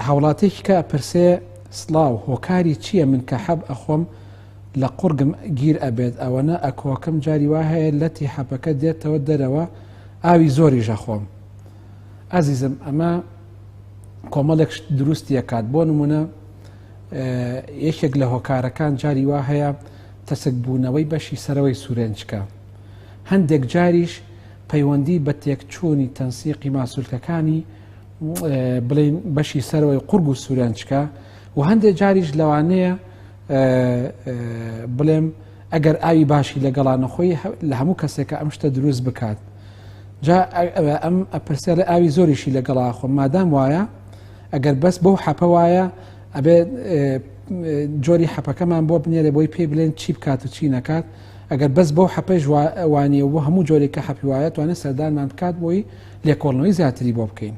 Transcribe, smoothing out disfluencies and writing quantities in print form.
هاوڵاتێکی کە ئەپرسێ سڵاو هۆکاری چییە من کە حەب ئەخۆم لە قوڕگم گیر ئەبێت ئەوەنە ئەکۆکم جاری وا هەیە لەتی حەپەکە دێتەوە دەرەوە ئاوی زۆریش ئەخۆم ئازیزم ئەمە کۆمەڵێک دروستی ئەکات بۆ نمونە یەکێک لە هۆکارەکان جاری وا هەیە تەسک بوونەوەی بەشی سەرەوەی سوورێنچکە هەندێک جاریش پەیوەندی بە تێکچوونی تەنسیقی ماسولکەکانی بڵین بەشی سەرەوەی قورگ و سوورێنچکە و هەندێک جاریش لەوانەیە بڵێم ئەگەر ئاوی باشی لەگەڵا نەخۆی لە هەموو کەسێکە ئەم شتە دروست بکات جا ئەم پرسیارە ئاوی زۆریشی لەگەڵا خۆم مادام وایە ئەگەر بەس بەو حەپە وایە ئەبێ جۆری حەپەکەمان بۆ بنێرێ بۆی پێی بلێن چی بکات و چی نەکات ئەگەر بەس بەو حەپەش وانیە بۆ هەموو جۆرێک کە حەپی وایە توانێت سەردانمان بکات بۆی لێکۆڵنەوەی زیاتری بۆ بکەین.